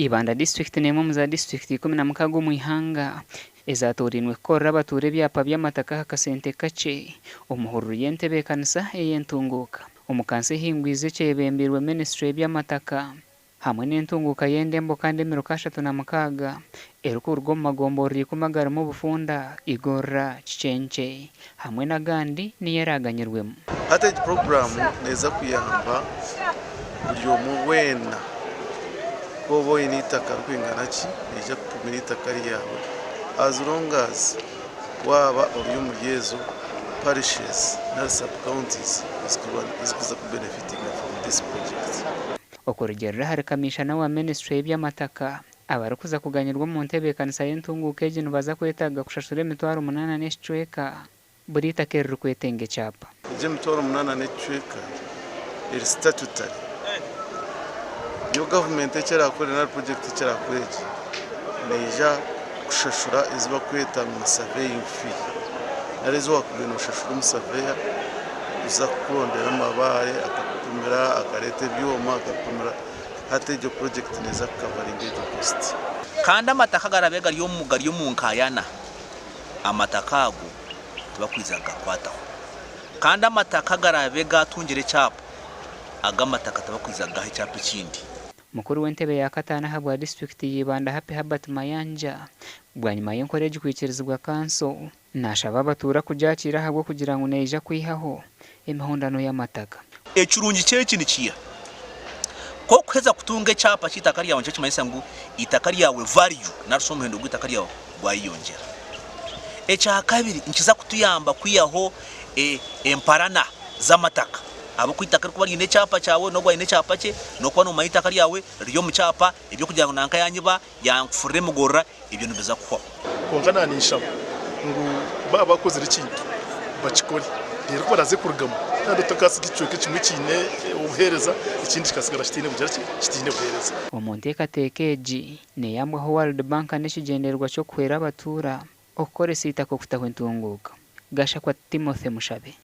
Ibanda disiturikiti n'emwe omu za disiturikiti 16 omu ihanga ezatoorainwe kukorera abatuura ebyapa by'amataka aha kasente kakye omu hururu y'entebeekanisa ey'entunguuka omu kansi ehingwize ekyebembeirwe minisitule y'eby'amataka hamwe n'entunguuka y'endembo kandi emiruka 36 erikuruga omu magomborora ikumi agarimu Bufunda, Igorora, Kikyenkye hamwe n'agandi niyo eraaganyirwemu. Hati egi puroguraamu neeza kuyamba buri omwe weena. Ku oba oine eitaka ririkwingana ki, neija kukupimira eitaka ryawe as long as waaba ori omuri ezo parishes nari sub counties ezirikuza ku benefitinga from this project. Okurugiirira ahari Kamiishana wa minisiture y'eby'amataka, abarikuza kuganyirwa omu ntebeekanisa y'entunguuka egi nibaza kwetaaga kushashura 800 n'ekicweka buri itaka eririkwetenga ekyapa. Egi 800 n'ekicweka eri statutory. Yo gavumenti eki erakore nari purojekiti eki erakore egi neija kushashura ezi barikweta ngu ni surveying fee nari ezi wakubaire noshashura omusaveya kuza kukurondera amabaare akakupimira akareeta ebyoma akakupimira hati egyo purojekiti neeza kukavaringa egyo cost. Kandi amataka agarabe gari omu nkayana, amataka ago tibakwija kugakwataho. Kandi amataka agaraabe gaatungire ekyapa, ago amataka tibakwija kugaha ekyapa ekindi. Mukuru w'entebe ya kataano ahabwa disiturikiti ya Ibanda Happy Herbert Mayanja bwanyima y'enkora egi kwikirizibwa kanso, nashaba abatuura kugyakiira ahabw'okugira ngu neija kwihaho emihondano y'amataka. Ekirungi ky'eki nikiiha? Ku orikuheza kutunga ekyapa ky'eitaka ryawe nikyo kimanyisa ngu eitaka ryawe value nari shi omuhendo gw'eitaka ryawe gwayeyongyera. Ekyakabiri nikiza kutuyamba kwihaho emparana z'amataka ahabw'okuba eitaka ririkuba riine ekyapa kyawe n'ogu aine ekyapa kye n'okuba noomanya eitaka ryawe riri omu kyapa eby'okugira ngu nanka yanyiba yankufurira emigorora ebyo nibiza kuhwaho. Kwonka naaninshaba ngu baaba bakozire ekintu bakikore reero ku baraaze kurugamu kandi otakaasiga ekicweka ekimwe kiine obuheereza ekindi kikasigara kitaine bugira ki kitaine buheereza. Omu nteekateeka egi, neeyambwaho World Bank n'ekigyendererwa ky'okuhwera abatuura okukoresa eitaka okutaho entunguuka. Gashakwa Timothy Mushabe.